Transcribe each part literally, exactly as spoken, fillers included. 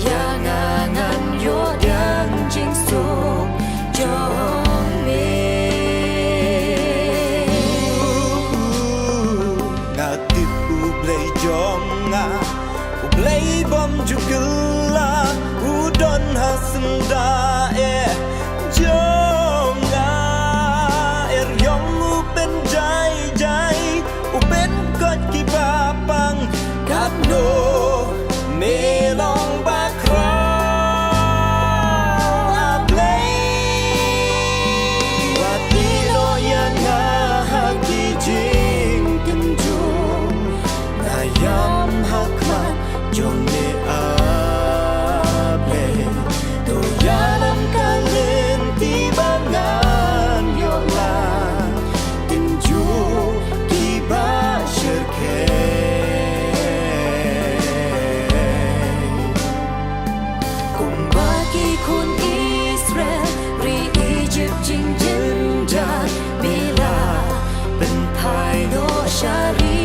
Ïa nga ngan ïoh diang jingsuk jong me. Nga tip U Blei jong nga, U Blei bym ju kylla, u don ha syndah eh jong nga. Er ïong u pynjai jai, u pynkoit kiba pang, katno me long bakhraw, A Blei. Wat ïehnoh ïa nga ha ki jingkynjung, nga ïam ha khmat jong me, A Blei. To ïalam ka lynti ba ngan ïoh lad, tynjuh kiba shyrkhei. Kumba ki khun Israel ri Egypt jingjynjar, me la pynphai noh sha ri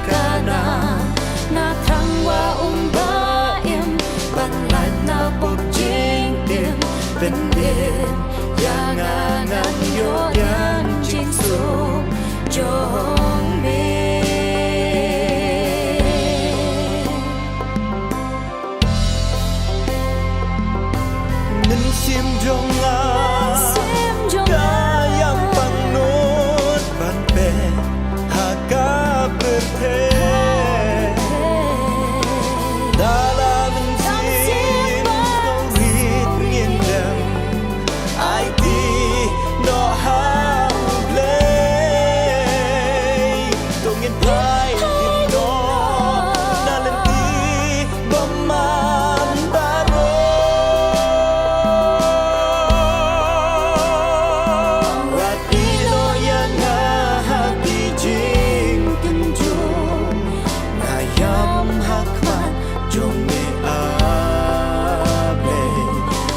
Kanaan. Na thrang wa um ba im ban lait na pop jingtim, pynim ïa nga ngan ïoh diang jingsuk jong me. Mynsiem jong nga, mynsiem jong nga, ka ïam pang nud ban peit ha ka pyrthei. Da la mynsiem, mynsiem ba sngewrit ngin dem, aiti noh ha U Blei. To ngin phai noh na lynti bymman baroh. Wat ïehnoh ïa nga ha ki jingkynjung, nga ïam ha khmat jong me, A Blei.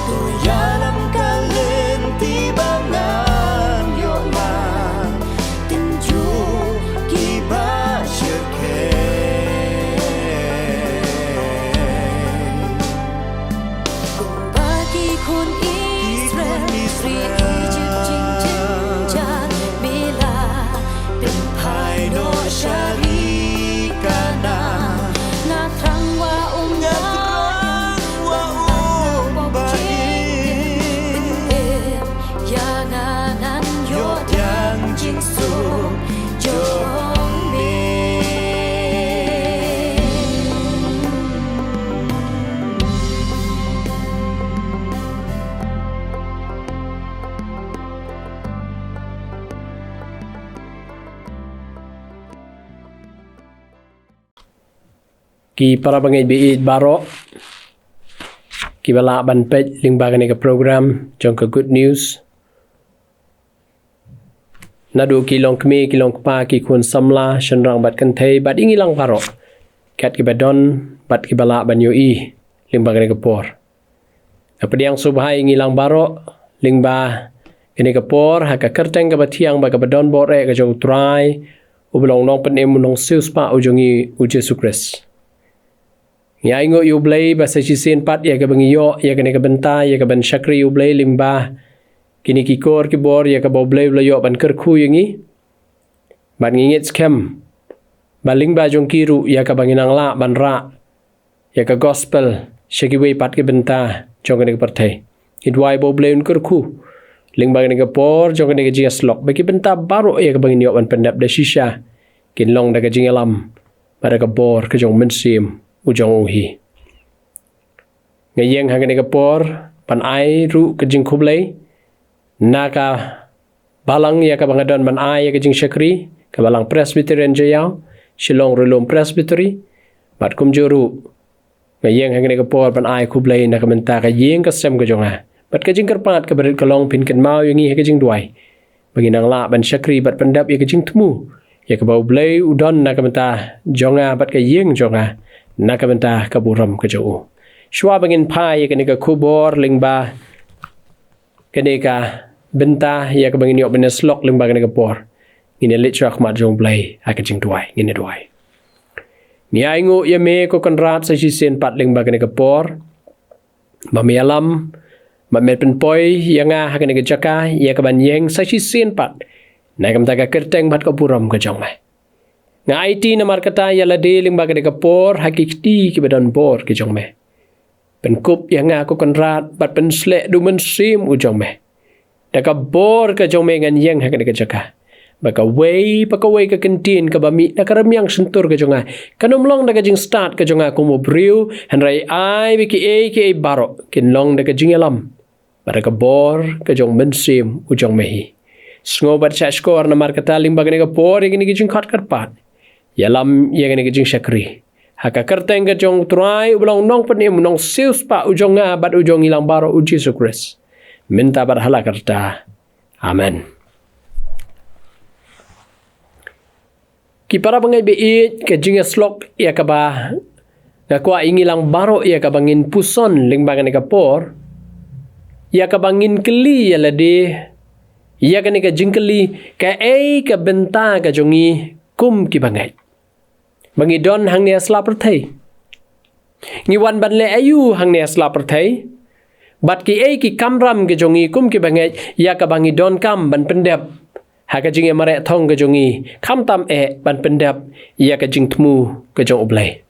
To ïalam ka lynti ba ngan ïoh lad, tynjuh kiba shyrkhei. Kumba ki khun Israel ri Egypt jingjynjar, me la pynphai noh sha ri Kanaan. Na thrang wa um, na thrang wa um ba im, ïa nga ngan ïoh diang jingsuk jong me. Ki para bangeit ba ïeit baroh kiba lah ban peit lyngba kane ka program jong ka Good News. Naduh ki longkmie, ki longkpa, ki khun samla, shynrang bad kynthei, bad ïa ngi lang baroh, kat kiba don bad kiba lah ban ïohi lyngba kane ka por. Nga pdiang sngewbha ïa ngi lang baroh lyngba kane ka por ha ka kyrteng kaba thiang bad kaba don bor eh ka jong U Trai, uba long Nongpynim, U Nongsiewspah u jong ngi, U Jisu Khrist. Ngi ainguh ïa U Blei ba sa shisien pat ïa kaba ngi ïoh ïa kane ka bynta ïa kaban shakri U Blei lyngba kine ki kor ki bor ïa kaba U Blei u la ïoh ban kyrkhu ïa ngi. Bad ngi ngeit skhem ba lyngba jong ki ruh ïa kaba ngi nang lah ban rah ïa ka gospel sha kiwei pat ki bynta jong kane ka pyrthei. Ngi duwai ba U Blei un kyrkhu lyngba kane ka por jong kane ka jingïasyllok, ba ki bynta baroh ïa kaba ngin ïoh ban pyndep da shisha kin long da ka jingïalam bad da ka bor ka jong U Mynsiem u jong U hi. Nga ïeng ha kane ka por ban ai ruh ka jingkhublei na ka balang ïa kaba nga don ban ai ïa ka jingshakri, ka Balang Presbyterian Jaïaw, Shillong Ri-lum Presbytery, bad kumjuh ruh nga ïeng ha kane ka por ban ai khublei na ka bynta ka ïing ka sem ka jong nga. Bad ka jingkyrpad kaba rit ka long, phin kynmaw ïa ngi ha ka jingduwai, ba ngin nang lah ban shakri bad pyndep ïa ka jingthmu ïa kaba U Blei u don na ka bynta jong nga bad ka ïing jong nga, na ka bynta ka burom ka jong U. Shuwa ba ngin phai ïa kane ka khubor lyngba kane ka bynta ïa kaba ngin ïoh ban ïasyllok lyngba kane ka por, ngin ïa leit sha khmat jong U Blei ha ka jingduwai. Ngin ïa duwai. Ngi ainguh ïa me ko Kynrad sa shisien pat lyngba kane ka por ba me ïalam, ba me pynpoi ïa nga ha kane ka jaka ïa ka ban ïeng sa shisien pat na ka bynta ka kyrteng bad ka burom ka jong me. Nga aiti namar kata ïa lade lyngba kane ka por ha ki kti kiba don bor ki jong me. Pynkup ïa nga ko Kynrad bad pynsleh da u Mynsiem u jong me. Da ka bor ka jong me ngan ïeng ha kane ka jaka. Ba kawei pa kawei ka kyntien kaba mih na ka rymmiang shyntur ka jong nga kan ym long da ka jingstad ka jong nga kum u briew, hynrei ai ba kiei kiei baroh kin long da ka jingïalam bad da ka bor ka jong u Mynsiem u jong me hi. Sngewbha shah shkor namar kata lyngba kane ka por ïa kane ka jingkhot kyrpad. Ïalam ïa kane ka jingshakri ha ka kyrteng ka jong u Trai uba long u Nongpynim, u Nongsiewspah u jong nga bad u jong ngi lang baroh u Jisu Khrist. Mynta bad hala karta. Amen. Ki para bangeit ba ïeit, ka jingïasyllok ïa kaba nga kwah ïa ngi lang baroh ïa kaba ngin puson lyngba kane ka por, ïa kaba ngin kylli ïa lade ïa kane ka jingkylli, kaei ka bynta ka jong ngi kum ki bangeit? Ba ngi don hangne ha sla pyrthei, ngi wan ban leh aïu hangne ha sla pyrthei? Bad kiei ki kamram ka jong ngi kum ki bangeit ïa kaba ngi donkam ban pyndep ha ka jingïamareh thong ka jong ngi, khamtam eh ban pyndep ïa ka jingthmu ka jong U Blei?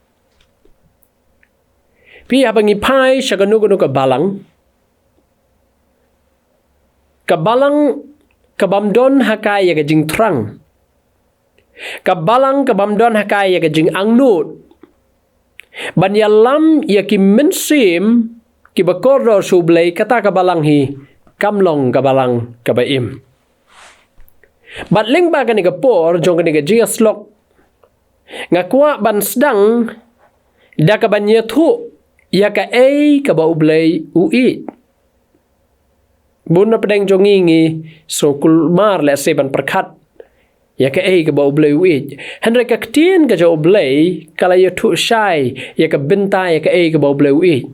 Phi, haba ngi phai sha kano kano ka balang, ka balang ka bym don ha ka ïa ka jingthrang, ka balang ka bym don ha ka ïa ka jingangnud ban ïalam ïa ki mynsiem kiba kordor sha U Blei, kata ka balang hi kam long ka balang kaba im. Bad lyngba kane ka por jong kane ka jingïasyllok, nga kwah ban sdang da kaban ïathuh ïa kaei kaba U Blei u ïeit. Bun na pdeng jong ngi ngi sngewkulmar lehse ban pyrkhat ïa kaei kaba U Blei u ïeit. Hynrei ka ktien ka jong U Blei ka la ïathuh shai ïa ka bynta ïa kaei kaba U Blei u ïeit.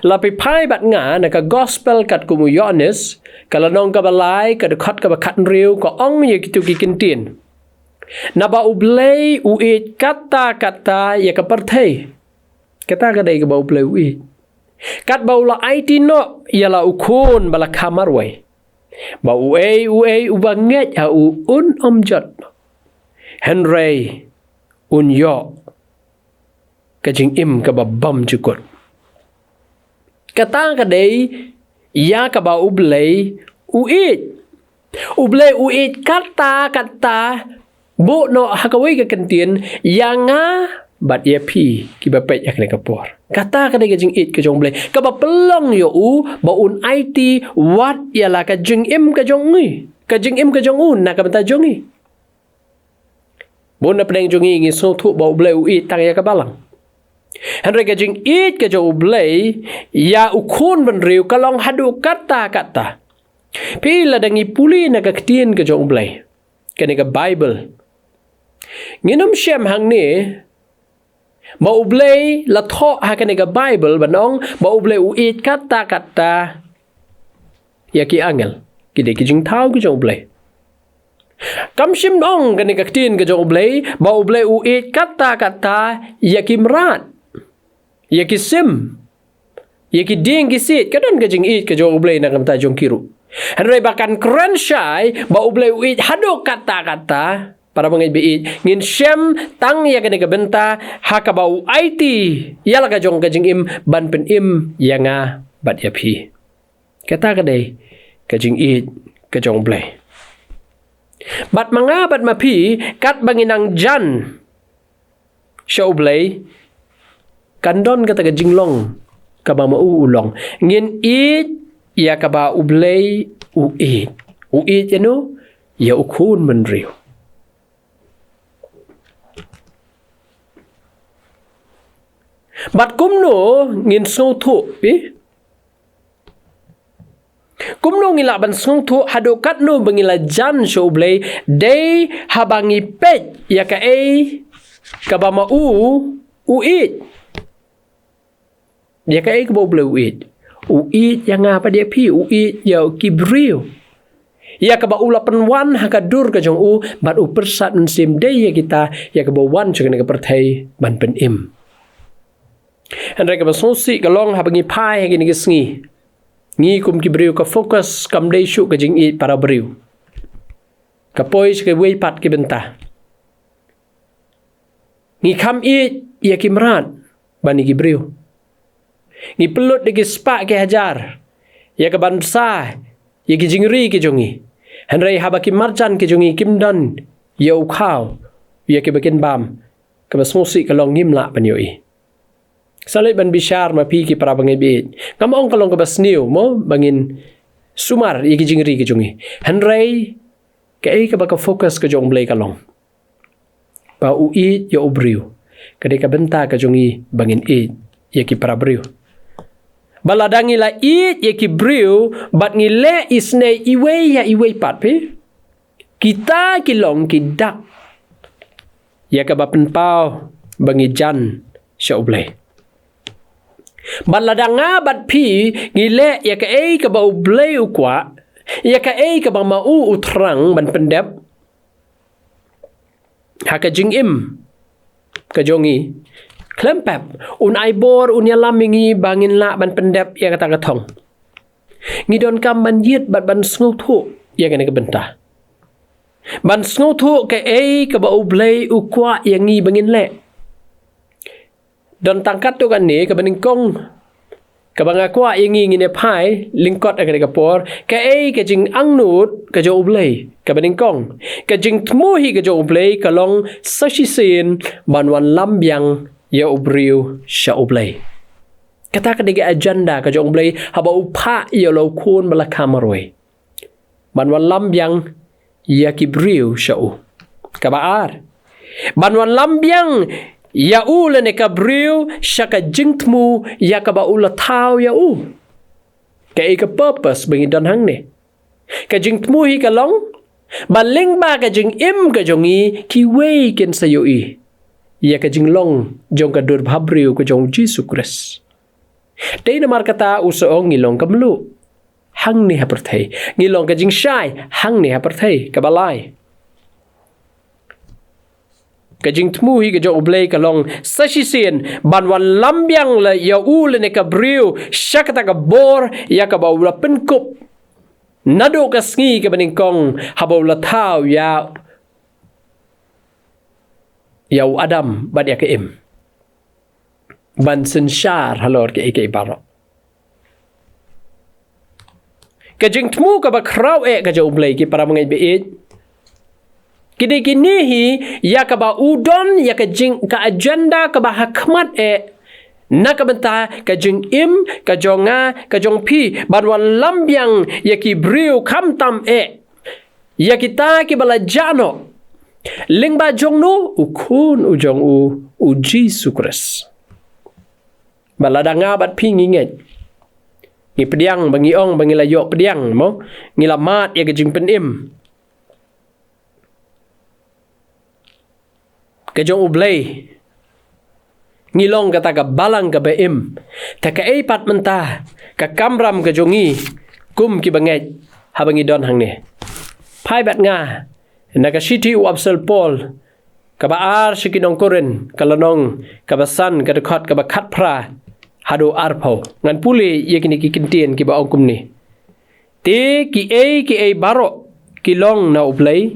La phi phai bad nga na ka gospel katkum u Ïoannis, ka lynnong kaba lai, ka dkhot kaba khathynriew, ka ong ïa kito ki kyntien: Naba U Blei u ïeit katta katta ïa ka pyrthei. Kata ka dei kaba U Blei u ïeit. Katba u la aiti noh ïa la u Khun ba la kha marwei, ba uei uei uba ngeit ha u un ym jot, hynrei un ïoh ka jingim kaba bymjukut. Kata ka dei ïa kaba U Blei u ïeit. U Blei u ïeit katta katta, buh noh ha kawei ka kyntien, ïa nga bad ïa phi kiba peit ha kane ka por. Kata ka dei ka jingïeit ka jong U Blei, kaba pynlong ïa u ba un aiti wat ïa la ka jingim ka jong ngi, ka jingim ka jong u na ka bynta jong ngi. Bun na pdeng jong ngi ngi sngewthuh ba U Blei u ïeit tang ïa ka balang. Hynrei ka jingïeit ka jong U Blei ïa u Khun bynriew ka long haduh katta katta. Phi, lada ngi pule na ka ktien ka jong U Blei, kane ka Baibl, ngin ym shem hangne ba U Blei la thoh ha kane ka Baibl ban ong ba U Blei u ïeit katta katta ïa ki angel. Ki dei ki jingthaw ki jong U Blei. Kam shym ong kane ka ktien ka jong U Blei ba U Blei u ïeit katta katta ïa ki mrad, ïa ki sim, ïa ki dieng ki siej. Ka don ka jingïeit ka jong U Blei na ka bynta jong ki ruh. Hynrei ba kan kren shai ba U Blei u ïeit haduh katta katta, para bangeit ba ïeit, ngin shem tang ïa kane ka bynta ha kaba u aiti ïa la ka jong ka jingim ban pynim ïa nga bad ïa phi. Kata ka dei ka jingïeit ka jong U Blei. Bad ma nga bad ma phi, katba ngi nang jan sha U Blei, kan don kata ka jinglong kaba ma u u long. Ngin ïeit ïa kaba U Blei u ïeit. U ïeit ïa no? Ïa u Khun bynriew. Bad kumno ngin sngewthuh, eh? Kumno ngi lah ban sngewthuh haduh katno ba ngi la jan sha U Blei? Dei haba ngi peit ïa kaei kaba ma u u ïeit. Ïa kaei kaba U Blei u ïeit? U ïeit ïa nga bad ïa phi, u ïeit ïa ki briew. ïa kaba u la pynwan ha ka dur ka jong u, bad u pyrsad mynsiem dei ïa kita, ïa kaba wan sha kane ka pyrthei ban pynim. Hynrei kaba sngewsih ka long haba ngi phai ha kine ki sngi, ngi kum ki briew ka focus kam dei shuh ka jingïeit para briew. Ka poi sha kiwei pat ki bynta. Ngi kham ïeit ïa ki mrad ban ïa ki briew. Ngi pynlut da ki spah ki hajar ïa ka ban bsa ïa ki jingri ki jong ngi. Hynrei haba ki marjan ki jong ngi kim don ïa u khaw ïa kiba kin bam, kaba sngewsih ka long ngim lah ban ïohi. Sa leit ban bishar ma phi ki para bangeit baieit. Ngam ong ka long kaba sniew mo ba ngin sumar ïa ki jingri ki jong ngi. Hynrei kaei kaba ka focus ka jong u Blei ka long ba u ïeit ïa u briew. Ka dei ka bynta ka jong ngi ba ngin ïeit ïa ki para briew. Ba lada ngi la ïeit ïa ki briew bad ngi leh isynei iwei ïa iwei pat phi, kita ki long ki dak ïa kaba pynpaw ba ngi jan sha u Blei. Bad lada nga bad phi ngi leh ïa kaei kaba u Blei u kwah, ïa kaei kaba ma u u thrang ban pyndep ha ka jingim ka jong ngi, khlem pep un ai bor, un ïalam ïa ngi ba ngin lah ban pyndep ïa kata ka thong. Ngi donkam ban ïit bad ban sngewthuh ïa kane ka bynta, ban sngewthuh kaei kaba u Blei u kwah ïa ngi ba ngin leh. Don tang katto katne kaba nyngkong kaba nga kwah ïa ngi ngin ïa phai lyngkot ha kane ka por, kaei ka jingangnud ka jong u Blei. Kaba nyngkong, ka jingthmu hi ka jong u Blei ka long sa shisien ban wanlam biang ïa u briew sha u Blei. Kata ka dei ka agenda ka jong u Blei haba u phah ïa la u Khun ba la kha marwei, ban wanlam biang ïa ki briew sha u. Kaba ar, ban wanlam biang ïa u lane ka briew sha ka jingthmu ïa kaba u la thaw ïa u. Kaei ka purpose ba ngi don hangne? Ka jingthmu hi ka long ba lyngba ka jingim ka jong ngi kiwei kin sa ïohi ïa ka jinglong jong ka dur bhabriew ka jong u Jisu Khrist. Dei namar kata u sa ong ngi long ka mluh hangne ha pyrthei, ngi long ka jingshai hangne ha pyrthei. Kaba lai, ka jingthmu hi ka jong u Blei ka long sa shisien ban wanlam biang la ïa u lane ka briew sha kata ka bor ïa kaba u la pynkup naduh ka sngi kaba nyngkong haba u la thaw ïa, ïa u Adam bad ïa ka Im, ban synshar halor kaei kaei baroh. Ka jingthmu kaba khraw eh ka jong u Blei, ki para bangeit baieit, ki dei kine hi ïa kaba u don ïa ka jing, ka agenda kaba ha khmat eh na ka bynta ka jingim ka jong nga ka jong phi, ban wanlam biang ïa ki briew khamtam eh ïa kita kiba la jah noh lyngba jong no? U Khun u jong u, u Jisu Khrist. Bad lada nga bad phi ngi ngeit, ngi pdiang ba ngi ong ba ngi la ïoh pdiang mo, ngi la mad ïa ka jingpynim ka jong u Blei, ngi long kata ka balang kaba im. Te kaei pat mynta ka kamram ka jong ngi kum ki bangeit haba ngi don hangne? Phai bad nga na ka shithi u Apostol Paul kaba ar sha ki nong Korinth, ka lynnong kaba san, ka dkhot kaba khatphra haduh arphew. Ngan pule ïa kine ki kyntien kiba ong kumne: Te kiei kiei baroh ki long na u Blei,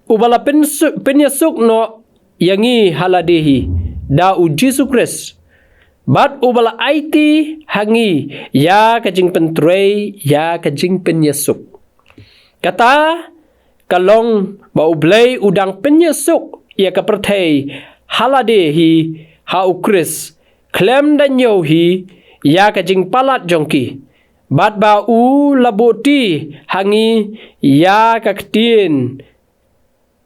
uba la pynsu-, pynïasuk noh ïa ngi ha lade hi da u Jisu Khrist, bad uba la aiti ha ngi ïa ka jingpyntrei ïa ka jingpynïasuk. Kata ka long ba u Blei u dang pynïasuk ïa ka pyrthei ha lade hi ha u Khrist, khlem da ñiew hi ïa ka jingpalat jong ki, bad ba u la buhti ha ngi ïa ka ktien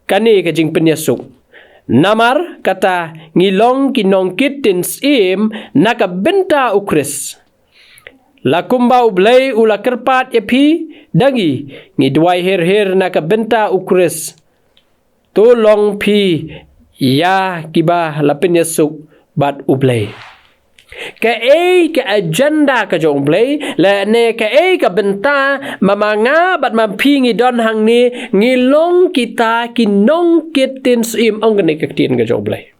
kane ka jingpynïasuk. Namar kata ngi long ki nongkit ktien syiem na ka bynta u Khrist. La kumba u Blei u la kyrpad ïa phi da ngi, ngi duwai her her na ka bynta u Khrist. To long phi ïa kiba la pynïasuk bad u Blei. Kaei ka agenda ka jong U Blei, lane kaei ka bynta ba ma nga bad ma phi ngi don hangne, ngi long kita ki nongkit ktien syiem, ong kane ka ktien ka jong U Blei.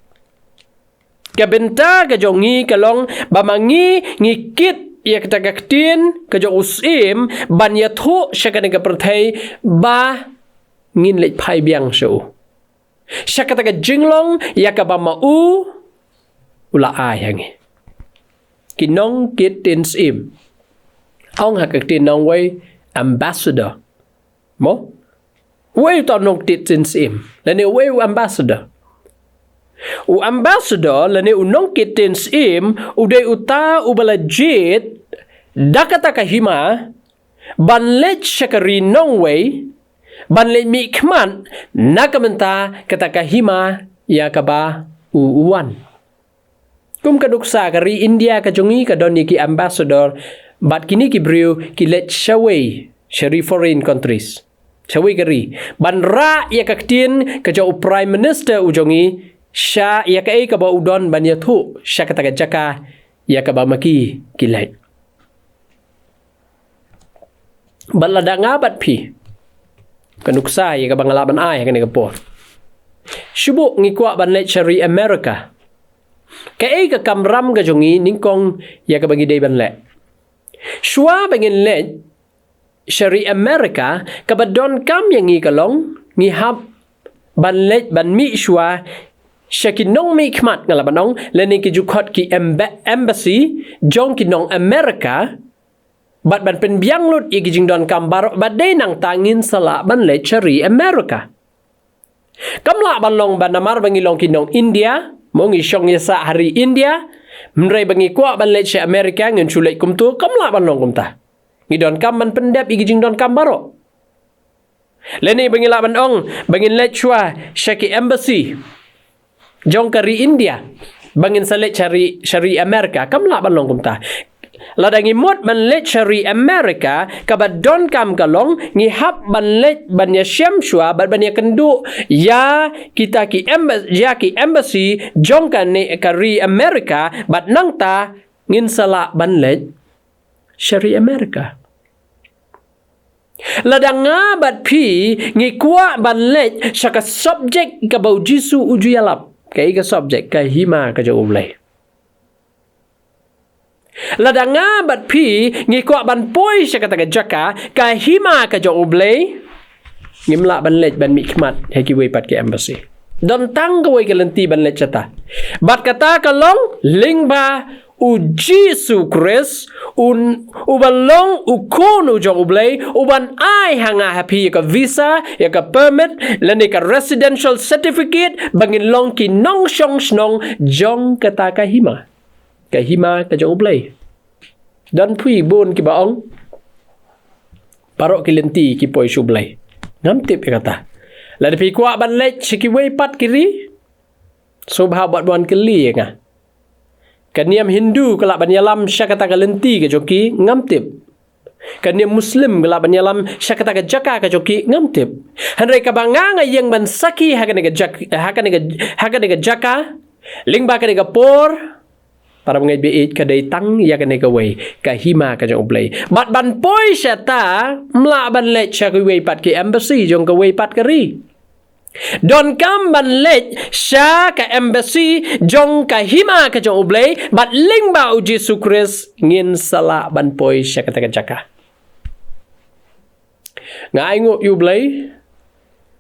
Ka bynta ka jong ngi ka long ba ma ngi ngi kit ïa kata ka ktien ka jong u syiem ban ïathuh sha kane ka pyrthei ba ngin leit phai biang sha u. Sha kata ka jinglong ïa kaba ma u u la ai ha ngi. Ki nongkit ktien syiem. Ong ha ka ktien nongwei ambassador. Mo? Uei uta u nongkit ktien syiem? Lane uei u ambassador? U ambassador lane u nongkit ktien syiem u dei uta uba la jied da kata ka hima ban leit sha ka ri nongwei, ban leit mihkhmat na ka bynta kata ka hima ïa kaba u u wan. Kum ka nuksa, ka ri India ka jong ngi ka don ïa ki ambassador, bad kine ki briew ki leit shawei, sha ri foreign countries, shawei ka ri, ban rah ïa ka ktien ka jong u Prime Minister u jong ngi, sha ïa kaei kaba u don ban ïathuh sha kata ka jaka ïa kaba ma ki ki leit. Bad lada nga bad phi, ka nuksa ïa kaba nga lah ban ai ha kane ka por, shu buh ngi kwah ban leit sha ri America, kaei ka kamram ka jong ngi nyngkong ïa kaba ngi dei ban leh? Shuwa ba ngin leit sha ri America, kaba donkam ïa ngi ka long ngi hap ban leit ban mih shuwa sha ki nongmihkhmat, nga lah ban ong, lane ki ju khot ki emba-, embassy jong ki nong America, bad ban pynbiang lut ïa ki jingdonkam baroh, bad dei nangta ngin sa lah ban leit sha ri America. Kam lah ban long ba namar ba ngi long ki nong India, mo, ngi shong ïasah ha ri India, hynrei ba ngi kwah ban leit sha America ngin shu leit kumto, kam lah ban long kumta. Ngi donkam ban pyndep ïa ki jingdonkam baroh. Lane ba ngi lah ban ong ba ngin leit shuwa sha ki embassy jong ka ri India ba ngin sa leit sha ri, sha ri America, kam lah ban long kumta. Lada ngi mut ban leit sha ri America, kaba donkam ka long ngi hap ban leit ban ïashem shuwa bad ban ïakynduh ïa kita ki emba-, ïa ki embassy jong kane ka ri America, bad nangta ngin sa lah ban leit sha ri America. Lada nga bad phi ngi kwah ban leit sha ka subject kaba u Jisu u ju ïalap, kaei ka subject? Ka hima ka jong U Blei. Lada nga bad phi ngi kwah ban poi sha kata ka jaka, ka hima ka jong U Blei, ngim lah ban leit ban mihkhmat ha kiwei pat ki embassy. Don tang kawei ka lynti ban leit shata, bad kata ka long lyngba u Jisu Khrist, un, uba long u Khun u jong U Blei, uban ai ha nga ha phi ïa ka visa, ïa ka permit, lane ka residential certificate, ba ngin long ki nongshong shnong jong kata ka hima, ka hima ka jong U Blei. Don phi bun kiba ong baroh ki lynti ki poi sha U Blei. Ngam tip ïa kata. Lada phi kwah ban leit sha kiwei pat ki ri, sngewbha bad wan kylli ïa nga. Ka niam Hindu ka lah ban ïalam sha kata ka lynti ka jong ki? Ngam tip. Ka niam Muslim ka lah ban ïalam sha kata ka jaka ka jong ki? Ngam tip. Hynrei kaba nga nga ïeng ban sakhi ha kane ka jak-, ha kane ka, ha kane ka jaka, lyngba kane ka por, para bangeit ba ïeit, ka dei tang ïa kane kawei, ka hima ka jong U Blei. Bad ban poi shata, ym lah ban leit sha kiwei pat ki embassy jong kawei pat ka ri. Donkam ban leit sha ka embassy jong ka hima ka jong U Blei, bad lyngba u Jisu Khrist ngin sa lah ban poi sha kata ka jaka. Nga ainguh ïa U Blei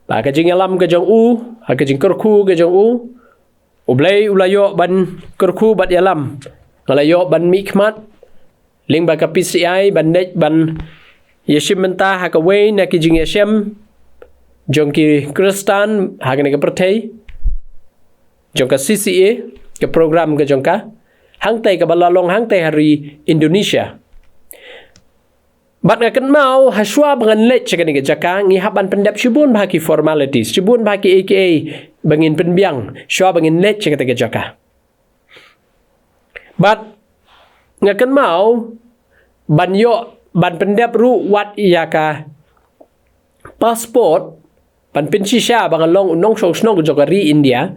ba ka jingïalam ka jong u, ha ka jingkyrkhu ka jong u, U Blei u la ïoh ban kyrkhu bad ïalam. Nga la ïoh ban mihkhmat lyngba ka P C I ban leit ban ïashim bynta ha kawei na ki jingïashem jong ki Khristan ha kane ka pyrthei, jong ka C C A, ka program ka jong ka, hangtei, kaba la long hangtei ha ri Indonesia. Bad nga kynmaw, ha shuwa ba ngan leit sha kane ka jaka, ngi hap ban pyndep shibun bha ki formalities, shibun bha kiei kiei ba ngin pynbiang shuwa ba ngin leit sha kata ka jaka. Bad nga kynmaw ban ïoh ban pyndep ruh wat ïa ka passport, ban pynshisha ba nga long u nongshong shnong jong ka ri India,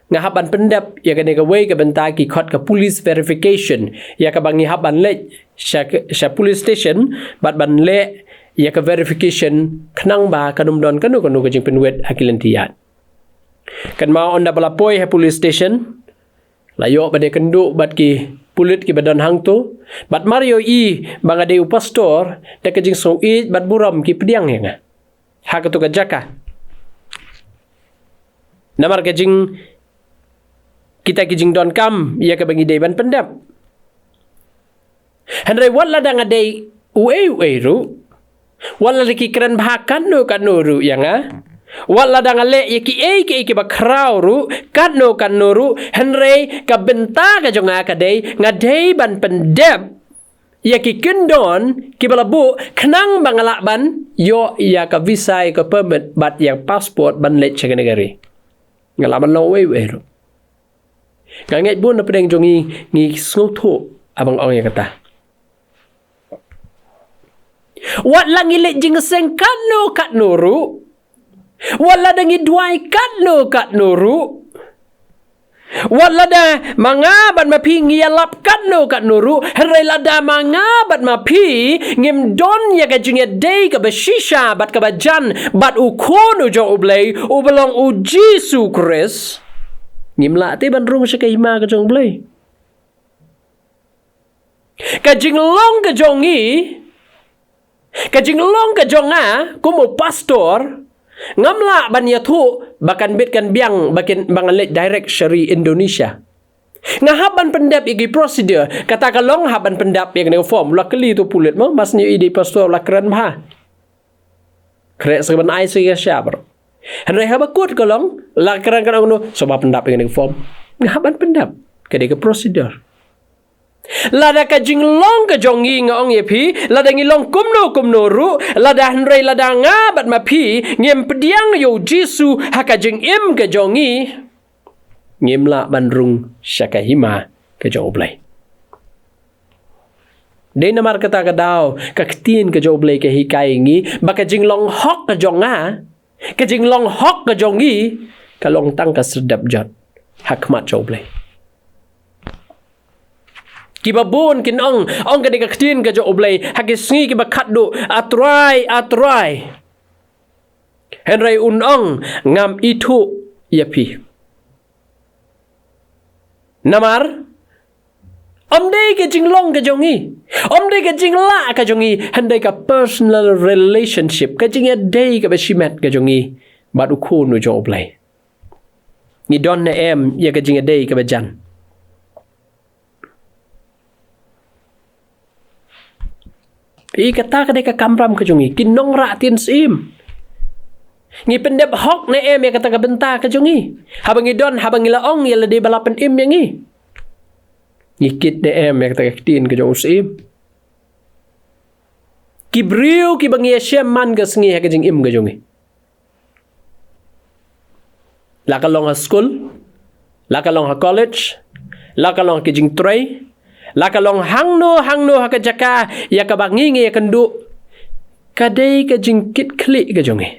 Nga hap ban pyndep ïa kane kawei ka bynta ki khot ka police verification, ïa kaba ngi hap ban leit sha, sha police station bad ban leh ïa ka verification khnang ba kan ym don kano kano ka jingpynwit ha ki lynti ïaid. Kynmaw, ynda ba la poi ha police station, la ïoh ban ïakynduh bad ki pulit kiba don hangto, bad mar ïohi ba nga dei u pastor, da ka jingsngewsih bad burom ki pdiang ïa nga ha kato ka jaka. Namar ka jing, kita ki jingdonkam ïa kaba ngi dei ban pyndep. Hynrei wat lada nga dei uei uei ruh, wat lada ki kren bha katno katno ruh ïa nga, wat lada nga leh ïa kiei kiei kiba khraw ruh, katno katno ruh, hynrei ka bynta ka jong nga ka dei, nga dei ban pyndep ïa ki kyndon kiba la buh khnang ba nga lah ban ïoh ïa ka visa, ïa ka permit bad ïa ka passport ban leit sha kane ka ri. Nga lah ban long uei uei ruh. Nga ngeit bun na pdeng jong ngi ngi sngewthuh haba nga ong ïa kata. Wat la ngi leit jingïaseng katno katno ruh, wat lada ngi duwai katno katno ruh, wat lada ma nga bad ma phi ngi ïalap katno katno ruh, hynrei lada ma nga bad ma phi ngim don ïa ka jingïadei kaba shisha bad kaba jan bad u Khun u jong U Blei uba long U Jisu Khrist, ngim lah te ban rung sha ka hima ka jong U Blei. Ka jinglong ka jong ngi, ka jinglong ka jong nga kum u pastor, ngam lah ban ïathuh ba kan bit kan biang ba kin, ba ngan leit direct sha ri Indonesia. Nga hap ban pyndep ïa ki procedure, kata ka long hap ban pyndep ïa kane ka form. La kylli uto u pulit mo, ma shu ïohi dei pastor la kren bha. Khreh sa ban ai sa ïa sha bro. Hynrei haba kut ka long, la kren kane, ong no, sngewbha pyndep ïa kane ka form. Nga hap ban pyndep. Ka dei ka procedure. Lada ka jinglong ka jong ngi, nga ong ïa phi, lada ngi long kumno kumno ruh, lada, hynrei lada nga bad ma phi ngim pdiang ïa U Jisu ha ka jingim ka jong ngi, ngim lah ban rung sha ka hima ka jong U Blei. Dei namar kata ka daw ka ktien ka jong U Blei ka hikai ïa ngi ba ka jinglong hok ka jong nga, ka jinglong hok ka jong ngi, ka long tang ka syrdet jot ha khmat jong U Blei. Kiba bun kin ong, ong kane ka ktien ka jong U Blei ha ki sngi kiba khatduh, A Trai, A Trai. Hynrei un ong, ngam ithuh ïa phi. Namar ym dei ka jinglong ka jong ngi, ym dei ka jinglah ka jong ngi, hynrei ka personal relationship, ka jingïadei kaba shimet ka jong ngi bad U Khun u jong U Blei. Ngi don ne em ïa ka jingïadei kaba jan? Ïa kata ka dei ka kamram ka jong ngi ki nongrah ktien syiem. Ngi pyndep hok ne em ïa kata ka bynta ka jong ngi? Haba ngi don, haba ngi la ong, ïa lade ba la pynim ïa ngi, ngi kit ne em ïa kata ka ktien ka jong u syiem? Ki briew kiba ngi ïashem man ka sngi ha ka jingim ka jong ngi, la ka long ha skul, la ka long ha college, la ka long ha ki jingtrei, la ka long hangno hangno ha ka jaka ïa kaba ngi ngi ïakynduh, ka dei ka jingkitkhlieh ka jong ngi,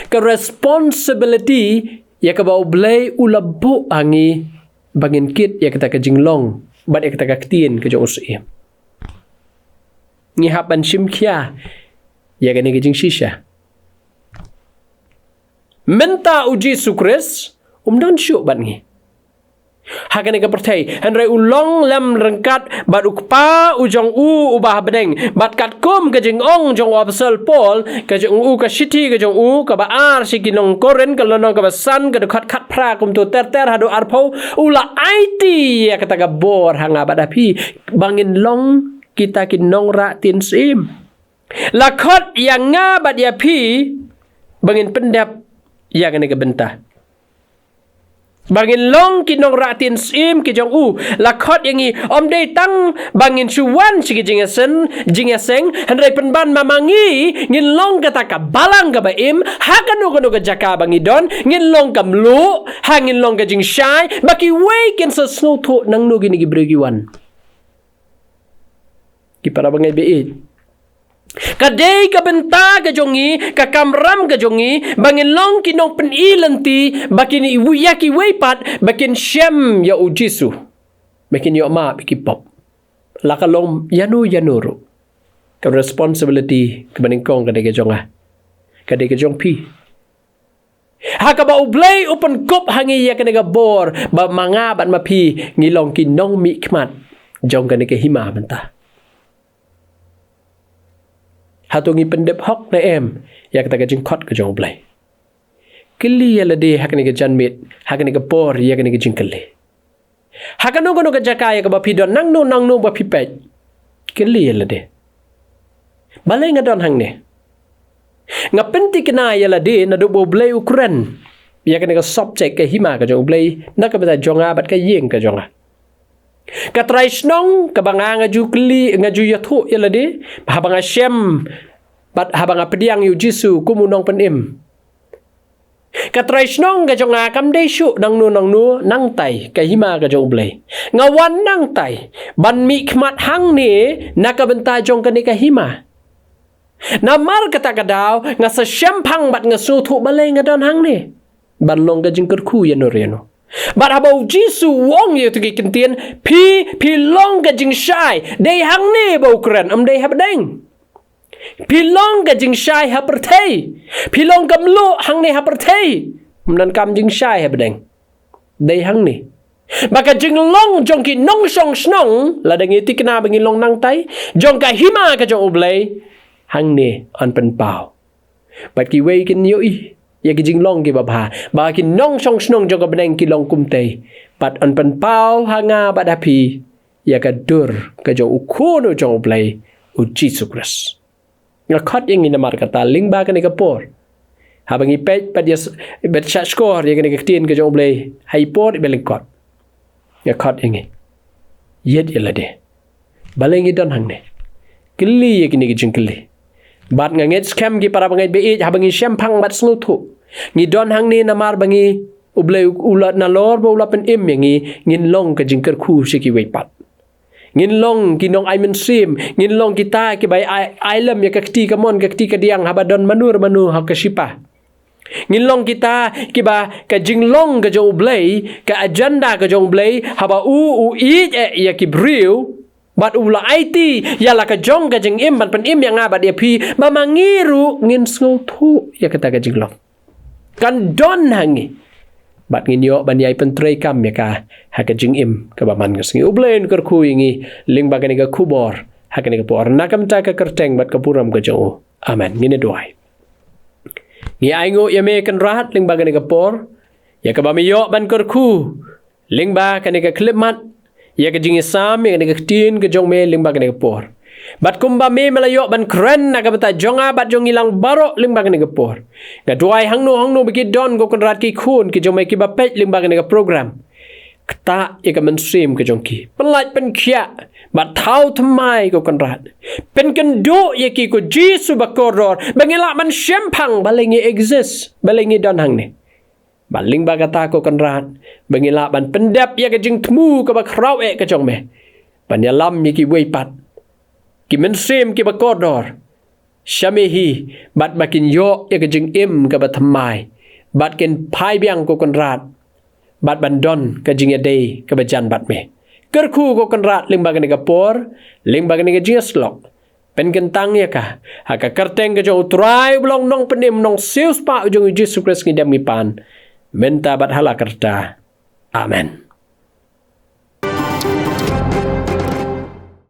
ka responsibility ïa kaba U Blei u la buh ha ngi, ba ngin kit ïa kata ka jinglong bad ïa kata ka ktien ka jong u syiem. Ngi hap ban shim khia ïa kane ka jingshisha. Mynta U Jisu Khrist um don shuh bad ngi ha kane ka pyrthei, hynrei u long lem ryngkat bad U Kpa u jong u uba ha bneng. Bad katkum ka jingong jong u Apostol Paul, ka jong u, ka shithi ka jong u kaba ar sha ki nong Korinth, ka lynnong kaba san, ka dkhot khatphra, kumto ter ter haduh arphew, u la aiti ïa kata ka bor ha nga bad ha phi, ba ngin long kita ki nongrah ktien syiem. La khot ïa nga bad ïa phi ba ngin pyndep ïa kane ka bynta, ba ngin long ki nongrah ktien syiem ki jong u. La khot ïa ngi ym dei tang ba ngin shu wan sha ki jingïaseng, jingïaseng, hynrei pynban ma ma ngi ngin long kata ka balang kaba im ha kano kano ka jaka ba ngi don. Ngin long ka mluh, ha ngin long ka jingshai, ba kiwei kin sa sngewthuh nangno kine ki briew ki wan. Ki para bangeit ba ïeit, Ka dei ka bynta ka jong ngi, ka kamram ka jong ngi, ba ngin long ki nongpyni lynti, ba kin ïa kiwei pat, ba kin shem ïa u Jisu. Ba kin ïoh map ïa ki pop. La ka long ïano ïano ruh. Ka responsibility, kaba nyngkong ka dei ka jong nga. Ka dei ka jong phi. Ha kaba U Blei u pynkup ha ngi ïa kane ka bor, ba ma nga bad ma phi, ngi long ki nongmihkhmat jong kane ka hima mynta. Hato ngi pyndep hok ne em ïa kata ka jingkhot ka jong U Blei? Kylli ïa lade ha kane ka janmiet, ha kane ka por, ïa kane ka jingkylli. Ha kano kano ka jaka ïa kaba phi don, nangno nangno ba phi peit, kylli ïa lade. Balei nga don hangne? Nga pynthikna ïa lade naduh ba U Blei u kren ïa kane ka subject, ka hima ka jong U Blei, na ka bynta jong nga bad ka ïing ka jong nga. Ka trai shnong kaba nga, nga ju kylli, nga ju ïathuh ïa lade, haba nga shem bad haba nga pdiang ïa u Jisu kum u nongpynim. Ka trai shnong ka jong nga kam dei shuh nangno nangno, nangtai ka hima ka jong U Blei. Nga wan nangtai ban mihkhmat hangne na ka bynta jong kane ka hima. Namar kata ka daw nga sa shemphang bad nga sngewthuh balei nga don hangne. Ban long ka jingkyrkhu ïano re ïano. Bad haba u Jisu u ong ïa kito ki kyntien, phi, phi long ka jingshai, dei hangne ba u kren, ym dei hapdeng. Phi long ka jingshai ha pyrthei. Phi long ka mluh hangne ha pyrthei. Ym donkam jingshai hapdeng. Dei hangne. Ba ka jinglong jong ki nongshong shnong, lada ngi thikna ba ngi long nangtai jong ka hima ka jong U Blei, hangne yn pynpaw. Bad kiwei kin ïohi ïa ki jinglong kiba bha, ba ki nongshong shnong jong ka bneng ki long kumtei. Bad yn pynpaw ha nga bad ha phi ïa ka dur ka jong U Khun u jong U Blei, u Jisu Khrist. Nga khot ïa ngi namar kata lyngba kane ka por, haba ngi peit bad ïa s-, bad shah shkor ïa kane ka ktien ka jong U Blei ha i por iba lyngkot. Nga khot ïa ngi, ïeit ïa lade. Balei ngi don hangne? Kylli ïa kine ki jingkylli. Bad nga ngeit skhem ki para bangeit ba ïeit, haba ngi shemphang bad sngewthuh, ngi don hangne namar ba ngi, U Blei u la, nalor ba u la pynim ïa ngi, ngin long ka jingkyrkhu sha kiwei pat. Ngin long ki nong ai mynsiem, ngin long kita kiba ai, ai lem ïa ka kti kamon ka kti kadiang haba don mano mano ha ka shipa. Ngin long kita kiba ka jinglong ka jong U Blei, ka agenda ka jong U Blei, haba u, u ïeit eh ïa ki briew, bad u la aiti ïa la ka jong ka jingim ban pynim ïa nga bad ïa phi, ba ma ngi ruh ngin sngewthuh ïa kata ka jinglong. Kan don ha ngi. Bad ngin ïoh ban ïai pyntreikam ïa ka ha ka jingim kaba man ka sngi. U Blei un kyrkhu ïa ngi lyngba kane ka khubor ha kane ka por, na ka bynta ka kyrteng bad ka burom ka jong u. Amen. Ngin ïa duwai. Ngi ainguh ïa me Kynrad lyngba kane ka por, ïa kaba me ïoh ban kyrkhu lyngba kane ka khyllipmat, ïa ka jingïasam, ïa kane ka ktien ka jong me lyngba kane ka por. Bad kumba me, me la ïoh ban kren na ka bynta jong nga bad jong ngi lang baroh lyngba kane ka por, nga duwai hangno hangno ba ki don, ko Kynrad, ki khun ki jong me kiba peit lyngba kane ka program, ktah ïa ka mynsiem ka jong ki, pynlait pynkhiah bad thaw thymmai, ko Kynrad. Pynkynduh ïa ki, ko Jisu ba kordor, ba ngi lah ban shemphang balei ngi exist, balei ngi don hangne. Bad lyngba kata, ko Kynrad, ba ngi lah ban pyndep ïa ka jingthmu kaba khraw eh ka jong me, ban ïalam ïa kiwei pat ki mynsiem kiba kordor sha me hi, bad ba kin ïoh ïa ka jingim kaba thymmai, bad kin phai biang, ko Kynrad, bad ban don ka jingïadei kaba jan bad me. Kyrkhu, ko Kynrad, lyngba kane ka por, lyngba kane ka jingïasyllok. Pynkyntang ïa ka ha ka kyrteng ka jong U Trai uba long Nongpynim Nongsiewspah u jong ngi, U Jisu Khrist, ngi dem ngi pan mynta bad hala karta. Amen.